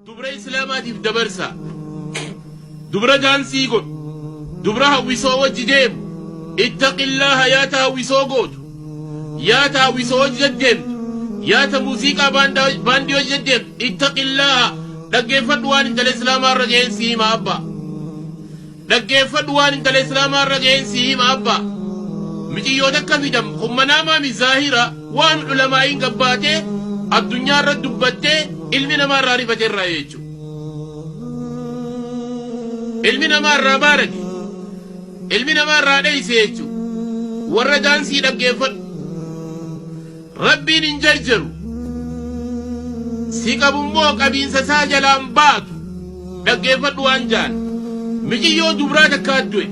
Dubra Islaamaatiif dabarsaa. Dubra daansii godhu. Dubra hawwisoo wajji deemu. Ittaqillaaha yaa ta hawwisoo gootu. Yaa ta hawwisoo wajji deddeemtu. Yaa ta muuziiqaa baandii wajji deddeemtu. Ittaqillaaha dhaggeeffadhu waan intala Islaamaa irra ga'een si hima abbaa. Dhaggeeffadhu waan intala Islaamaa irra ga'een si hima abbaa. Miciyyoo takka fidan kun manaamaami zaahira waan ulamaa'iin gabbaatee addunyaa irra dubbattee ilmi namaa irraa rifate irraa jechuudha. Ilmi namaa irraa baarage. Ilmi namaa irraa dheeyse jechuudha. Warra daansii dhaggeeffadhu. Rabbiin hin jarjaru. Si qabummoo qabiinsa isaa jalaan baatu. Dhaggeeffadhu waan jaan. Miciyyoo dubraa takkaa du'e.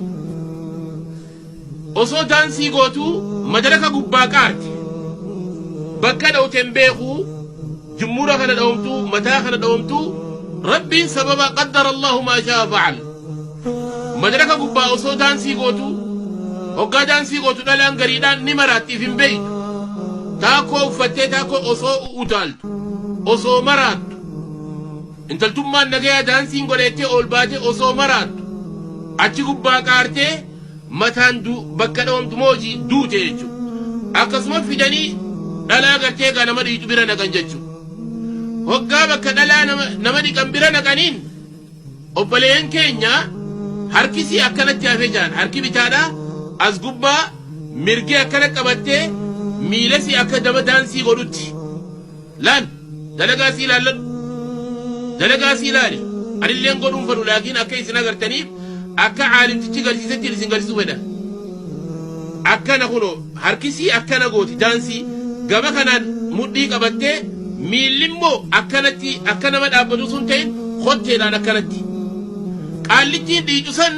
Osoo daansii gootuu madaraka gubbaa qaarte. Bakka dhawte hin beekuu. Jummuura kana dhawamtuu, mataa kana dhawamtuu, Rabbiin sababa qaddara Allahu maa shaa fa'al. Madaraka gubbaa osoo daansii gootuu, hoggaa daansii gootu dhalaan gariidhaan ni maraatti if hin beeytu. Taakkoo uffattee taakkoo osoo utaaltu, osoo maraattu. Intaltummaan nagayaa daansiin godheettee ol baatee osoo maraattu. Achi gubbaa qaartee mataan du bakka dhawamtu moojii duute jechuudha. Akkasuma fidanii dhalaa gartee egaa nama dhiitu bira naqan jechuudha. Hoggaa bakka dhalaa nama, nama dhiqan bira naqaniin obboleeyyan keenya harkisii akkanatti hafee jaan harki bitaadha as gubbaa mirgee akkana qabattee miilasii akka dama daansii godhutti. Laal dalagaa sii laalladhu. Dalagaa sii laali. Anilleen godhuun fedhu laakiin akka isin agartaniif akka caalimtichi garsiisetti isin garsiisuu fedha. Akkana kunoo harkisii akkana gooti daansii gama kanaan mudhii qabattee miilli immoo akkanatti akka nama dhaabbatu sun ta'in kotteedhaan akkanatti. Qaallittiin dhiicu san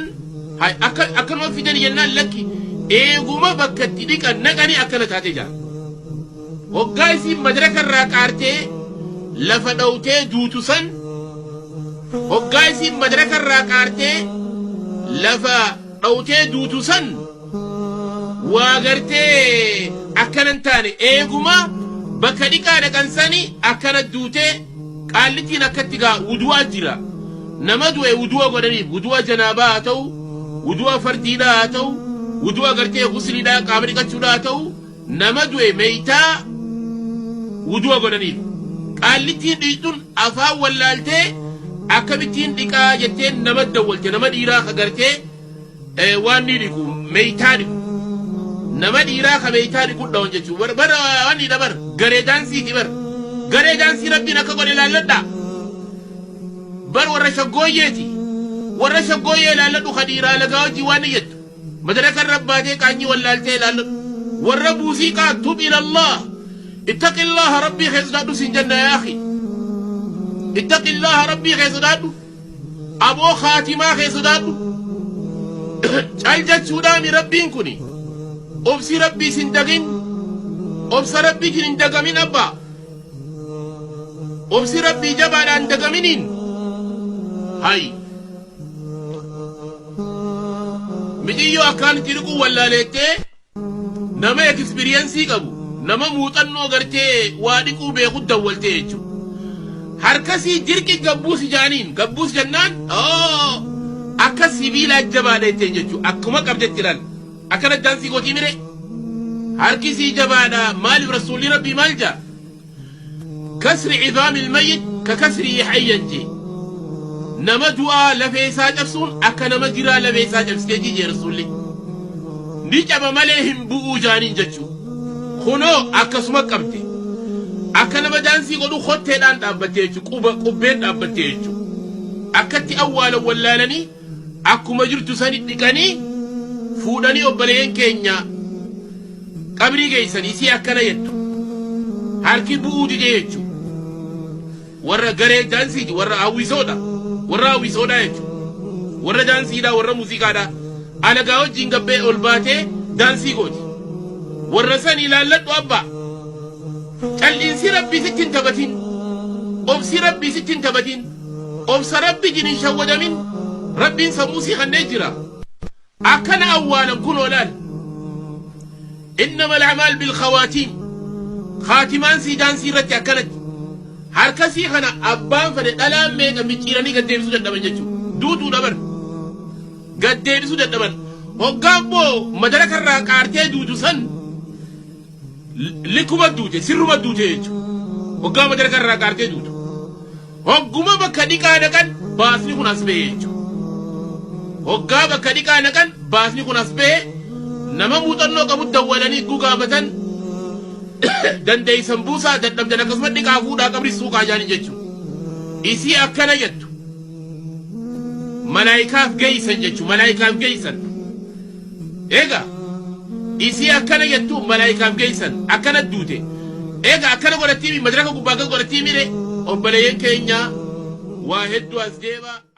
akka akkanuma fidani jennaan lakki eeguma bakka itti dhiqan naqanii akkana taatee jira. Hoggaa isiin madraka irraa qaartee lafa dhawtee duutu san hoggaa isiin madraka irraa qaartee lafa dhawtee duutu san waa gartee akkana hin taane eeguma bakka dhiqaa dhaqan sani akkana duutee qaallittiin akkatti gaa wudu'aa jira nama du'e wudu'a godhaniif wudu'a janaabaa haa ta'u wudu'a fardiidhaa haa ta'u wudu'a gartee gusliidhaa qaama dhiqachuudhaa haa ta'u Nama du'e meytaa wudu'a godhaniif. Qaallittiin dhiiqxun afaan wallaaltee akkamittiin dhiqaa jettee nama dawwalte nama dhiiraa ka gartee waan ni dhiqu meytaa dhiqu. Nama dhiiraa ka meytaa dhiqu dhawan jechuun bar bar waan ni bar garee daansiiti bar garee daansii rabbiin akka godhe laalladhaa. Bar warra shaggooyyeeti warra shaggooyyee laalladhu ka dhiiraa lagaa wajjin waan ni jettu. Madaraka irra baatee qaanyii wallaaltee ilaalladhu. Warra muuziqaa tub ilallah. Ittaqillaha rabbii kee sodaadhu siin jenna yaa akhi. Ittaqillaha rabbii kee sodaadhu. Aboo kaatimaa kee sodaadhu. Cal jechuudhaami rabbiin kuni. Obsi rabbii sin dagin. Obsa rabbiitiin hin dagamin abbaa. Obsi rabbii jabaadhaan dagaminiin. Hay. Miciyyoo akkaan itti riquu wallaaleettee nama ekspiriyensii qabu nama muuxannoo gartee waa dhiquu beeku dawwaltee jechuudha. Harkasii dirqi gabbuusi jaaniin gabbuus jennaan oo akka sibiilaa jabaadha jetteen jechuudha. Akkuma qabdetti ilaal. Akkana daansii gootii mire. Harkisii jabaadha maaliif rasuulli rabbii maal jaa? Kasri cizaamil mayyit ka kasrihi hayyan jee. Nama du'aa lafee isaa cabsuun akka nama jiraa lafee isaa cabsiteetii jee rasuulli. Ni caba malee hin bu'uu jaaniin jechuu. Kunoo akkasuma qabde. Akka nama daansii godhu kotteedhaan dhaabbattee jechuu quba qubbeen dhaabbattee jechuu. Akkatti awwaalan wallaalanii akkuma jirtu sani dhiqanii fuudhanii obboleeyyan keenya qabrii geessan isii akkana jettu harki bu'uu didee jechu warra garee daansiiti warra hawwisoodha warra hawwisoodha jechu warra daansiidha warra muuziqaadha alagaa wajjin gabbee ol baatee daansii gooti warra san ilaalladhu abbaa calliinsi rabbii sitti hin taphatin obsi rabbii sitti hin taphatin obsa rabbitiin hin shawwadamin rabbiin sammuu sii kannee jira Akkana awwaalan kunoo laal. Innama al-a'maal bil khawaatiim. Khaatimaan sii daansii irratti akkanatti. Harkasii kana abbaan fedhe dhalaan meeqa micciiranii gad deebisuu dadhaban jechuudha. Duutuu dhaban. Gad deebisuu dadhaban. Hoggaa immoo madaraka irraa qaartee duutu san likuma duute, sirruma duute jechuudha. Hoggaa madaraka irraa qaartee duutu. Hogguma bakka dhiqaa dhaqan baasni kun as ba'e jechuudha. Hoggaa bakka dhiqaa dhaqan baasni kun as ba'e, nama muuxannoo qabu dawwalanii gaafatan, dandeeysan buusaa, dadhabdan akkasuma dhiqaa fuudhaa qabri suuqaa jaanii jechuudha. Isii akkana jettu. Malaayikaaf geeysan jechuudha. Malaayikaaf geeysan. Egaa isii akkana jettu malaayikaaf geeysan, akkana duute. Egaa akkana godhattii madaraka gubbaa akkas godhattii mire, obboleeyyan keenya, waa hedduu as deema.